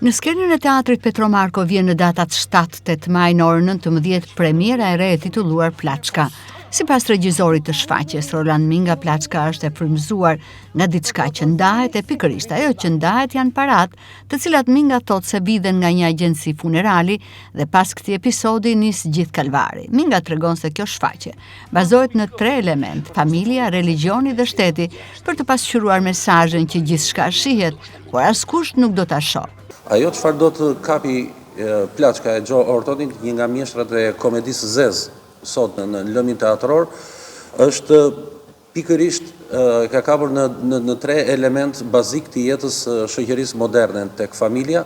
Në skenën e teatrit Petro Marko vjen në datat 7-8 maj në orën 19 premiera e re e titulluar Plaçka. Sipas regjisorit të shfaqjes, Roland Minga, Plaçka është e frymëzuar nga diçka që ndahet e pikërisht ajo që ndahet janë paratë, të cilat Minga thotë se vidhen nga një agjenci funerali dhe pas këtij episodi nis gjithë kalvari. Minga tregon se kjo shfaqje bazohet në tre elementë, familja, religjioni dhe shteti, për të pasqyruar mesazhin që gjithçka shihet, por askush nuk do ta shohë. Ajo çfarë do të kapi plaçka e Joe Ortonit, një nga mjeshtrat e komedisë së zezë sot në lëmin teatror, është pikërisht ka kapur në në në tre elementë bazikë të jetës së shoqërisë moderne, tek familja,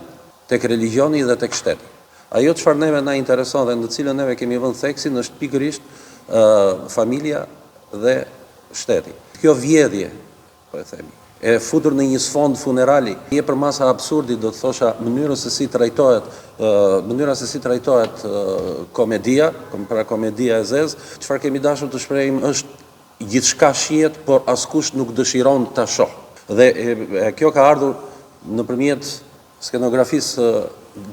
tek religjioni dhe tek shteti. Ajo çfarë neve na intereson dhe në të cilën neve kemi vënë theksin është pikërisht familja dhe shteti. Kjo vjedhje po e themi, e futur në një sfond funerali, jep përmasa absurdi, do të thosha, mënyrën se si trajtohet, mënyra se si trajtohet komedia, pra komedia e zezë, çfarë kemi dashur të shprehim është gjithçka shihet, por askush nuk dëshiron ta shohë. Dhe kjo ka ardhur nëpërmjet skenografisë së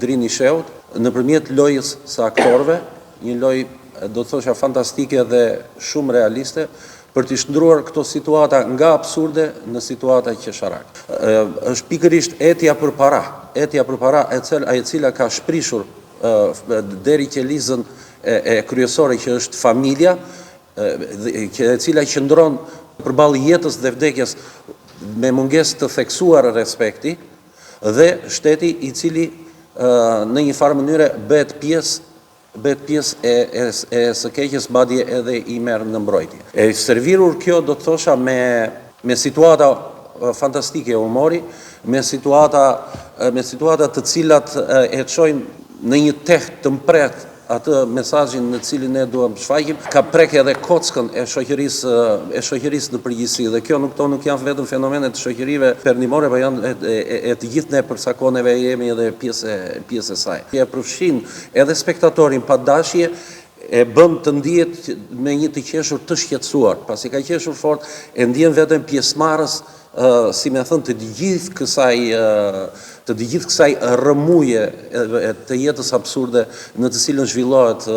Drini Shehut, nëpërmjet lojës së aktorëve, një lojë do të thosha fantastike dhe shumë realiste, për t'i shndërruar këto situata nga absurde në situata qesharake. Është pikërisht etja për para, etja për para e cila, e cila ka shprishur deri qelizën e, e kryesore që është familja, e cila qëndron përballë jetës dhe vdekjes me mungesë të theksuar respekti, dhe shteti i cili në një farë mënyre bëhet pjesë bëhet pjesë e, e, e së keqes madje edhe i merr në mbrojtje. E servirur kjo do të thosha me me situata fantastike humori, me situata me situata të cilat e çojnë në një teh të mprehtë atë mesazhin në cilin ne duam të shfaqim, ka prek edhe kockën e shoqërisë e shoqërisë në përgjithësi dhe kjo nuk këto nuk janë vetëm fenomene të shoqërive perëndimore, por janë e, e, e të gjithë ne për sa kohë neve jemi edhe pjesë e pjesë e saj. E përfshin edhe spektatorin pa dashje e bën të ndihet me një të qeshur të shqetësuar, pasi ka qeshur fort, e ndjen veten pjesëmarrës si me thënë, të gjithë kësaj, të të gjithë kësaj rrëmuje të jetës absurde në të cilën zhvillohet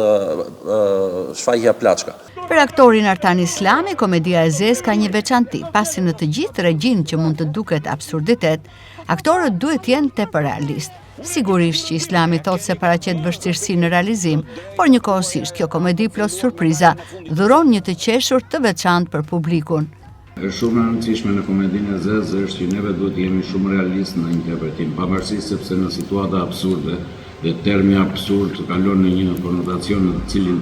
shfaqja Plaçka. Për aktorin Artan Islami, komedia e zezë ka një veçanti, pasi në të gjithë regjinë që mund të duket absurditet, aktorët duhet të jenë tepër realistë. Sigurisht që Islami thotë se paraqet vështirësi në realizim, por njëkohësisht kjo komedi plot surpriza dhuron një të qeshur të veçantë për publikun. Është shumë e rëndësishme në komedinë e zezë është që neve duhet të jemi shumë realistë në interpretim, pavarësisht sepse në situata absurde dhe termi absurd kalon në një konotacion në të cilin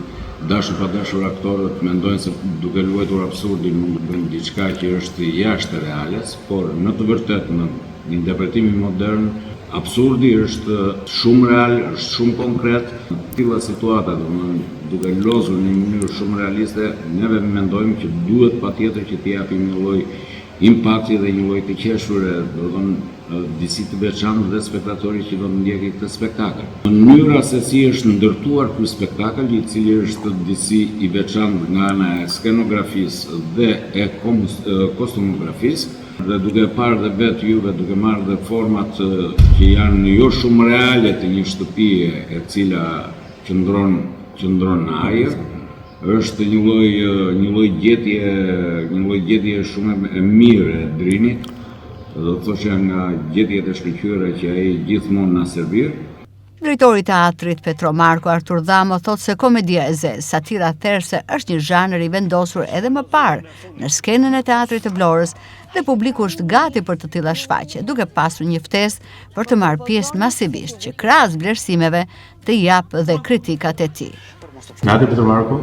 dashur pa dashur aktorët mendojnë se duke luajtur absurdin mund të bëjnë diçka që është jashtë reales, por në të vërtetë në interpretimin modern Absurdi është shumë real, është shumë konkret. Në të tilla situata, domethënë duke lozur në një mënyrë shumë realiste, neve mendojmë që duhet patjetër që t'i japim një lloj impakti dhe një lloj të qeshure, domethënë disi të veçantë dhe spektatorit që do të ndjekë këtë spektakël. Mënyra se si është ndërtuar ky spektakël, i cili është disi i veçantë nga ana e skenografisë dhe e kostumografisë, Dhe duke e parë dhe vetë juve, duke marrë dhe format që janë jo shumë reale të një shtëpie e cila qëndron qëndron në ajër, është një lloj një lloj gjetje, një lloj gjetje shumë e mirë e Drinit, do të thosha nga gjetjet e shkëlqyera që ai gjithmonë na servir. Drejtori i teatrit Petro Marko Artur Dhamo thotë se komedia e zezë, satira therëse është një zhanër i vendosur edhe më parë në skenën e teatrit të Vlorës dhe publiku është gati për të tilla shfaqje, duke pasur një ftesë për të marrë pjesë masivisht që krahas vlerësimeve të japë dhe kritikat e tij. Teatri Petro Marko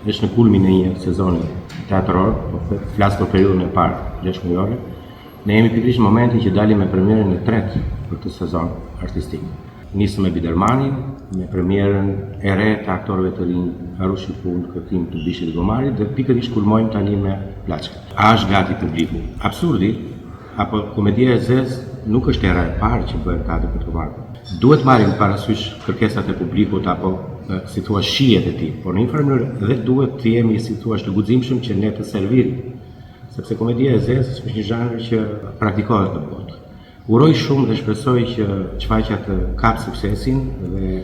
është në kulmin e një sezoni teatror, po flas për periudhën e parë, gjashtëmujore, Ne jemi pikërisht në momentin që dalim me premierën e tretë për këtë sezon artistik. Nisëm me Bidermanin, me premierën e re të aktorëve të rinj Arush në kërkim të Bishtit të Gomarit dhe pikërisht kulmojmë tani me Plaçkën. A është gati publiku? Absurdi apo komedia e zezë nuk është hera e parë që bëhet teatri Petro Marko. Duhet marrim parasysh kërkesat e publikut apo si thua shijet e tij, por në një farë mënyrë dhe duhet të jemi si thua të guximshëm që ne të servirim sepse komedia e zezë është një zhanër që praktikohet në botë. Uroj shumë dhe shpresoj që shfaqja të kapë suksesin dhe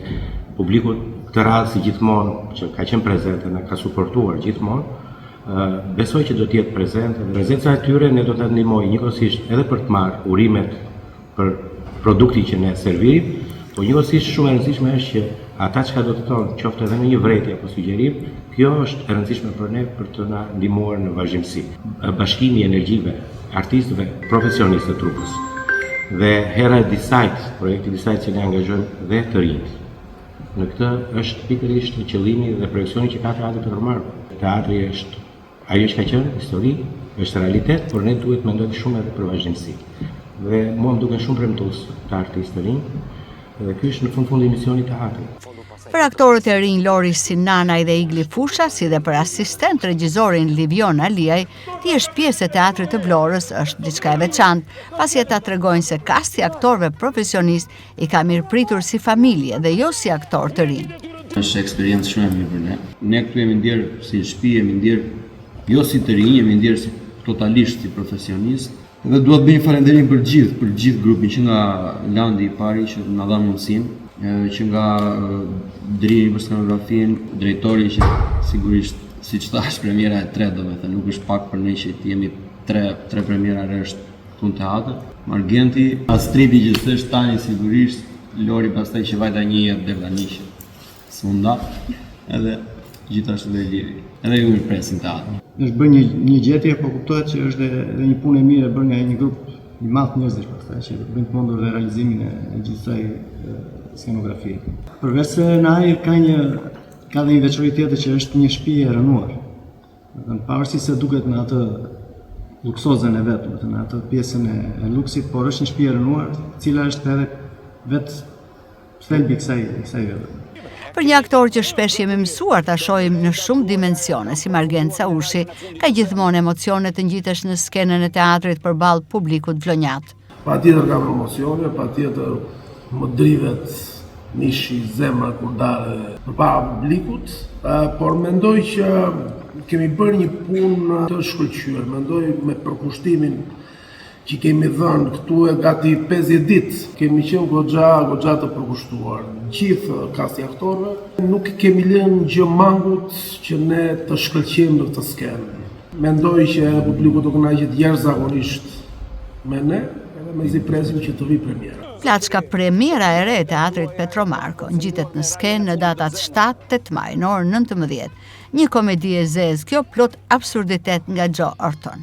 publiku këtë radhë si gjithmonë që ka qenë prezent dhe na ka suportuar gjithmonë, besoj që do të jetë prezent dhe prezenca e tyre ne do të ndihmojë njëkohësisht edhe për të marrë urimet për produktin që ne servirim, po njëkohësisht shumë e rëndësishme është që ata çka do të thonë, qoftë edhe në një vërejtje apo sugjerim, kjo është e rëndësishme për ne për të na ndihmuar në vazhdimësi. Bashkimi i energjive, artistëve profesionistë të trupës dhe hera e disajt, projekti i disajt që ne angazhojmë dhe të rinjtë. Në këtë është pikërisht qëllimi dhe projeksioni që ka teatri Petro Marko. Teatri është Ajo që ka qenë histori, është realitet, por ne duhet të mendojmë shumë edhe për vazhdimësi. Dhe mua më duken shumë premtues këta artistë të rinj, dhe ky është në fund fundi misioni i teatrit. Për aktorët e rinj Lori Sinanaj dhe Igli Fusha, si dhe për asistent regjizorin Livion Aliaj, të jesh pjesë e teatrit të Vlorës është diçka e veçantë, pasi ata tregojnë se kasti i aktorëve profesionistë i ka mirëpritur si familje dhe jo si aktorë të rinj. Është eksperiencë shumë e mirë për ne. Ne këtu jemi ndjerë si në shtëpi, jemi ndjerë jo si të rinj, jemi ndjerë si totalisht si profesionistë. Dhe dua të bëj një falënderim për gjithë, për gjithë grupin që nga Landi i pari që na dha mundësinë, që nga Driri për skenografinë, drejtori që sigurisht siç thashë premiera e tretë, domethënë nuk është pak për ne që të jemi tre tre premiera rresht Këtu në teatër, Margenti, Astriti që s'është tani sigurisht, Lori pastaj që vajta një jetë deri tani që s'u nda, edhe gjithashtu dhe Iliri. Edhe ju mirëpresim në teatër. Është bërë një një gjetje, po kuptohet që është dhe, dhe një punë e mirë e bërë nga një grup i madh njerëzish pastaj që bëjnë të mundur dhe realizimin e, e gjithë kësaj skenografie. Përveç se në ajër ka një ka dhe një veçori tjetër që është një shtëpi e rrënuar. Domethënë, pavarësisht se duket në atë luksozen e vet, domethënë, në atë pjesën e, e luksit, por është një shtëpi e rrënuar, e cila është edhe vetë thelbi i kësaj i kësaj vepre. Për një aktor që shpesh jemi mësuar ta shohim në shumë dimensione, si Margent Caushi, ka gjithmonë emocione të ngjitesh në skenën e teatrit përballë publikut vlonjat. Patjetër kam emocione, patjetër më dridhet mishi, zemra kur dal përpara publikut, por mendoj që kemi bërë një punë të shkëlqyer, mendoj me përkushtimin që kemi dhënë këtu e gati 50 ditë, kemi qenë goxha, goxha të përkushtuar. Gjithë kasti i aktorëve, nuk kemi lënë gjë mangut që ne të shkëlqejmë në këtë skenë. Mendoj që edhe publiku do kënaqet jashtëzakonisht me ne, edhe mezi presim që të vijë premiera. Plaçka premiera e re e teatrit Petro Marko ngjitet në skenë në datat 7-8 maj në orën 19. Një komedi e zezë kjo plot absurditet nga Joe Orton.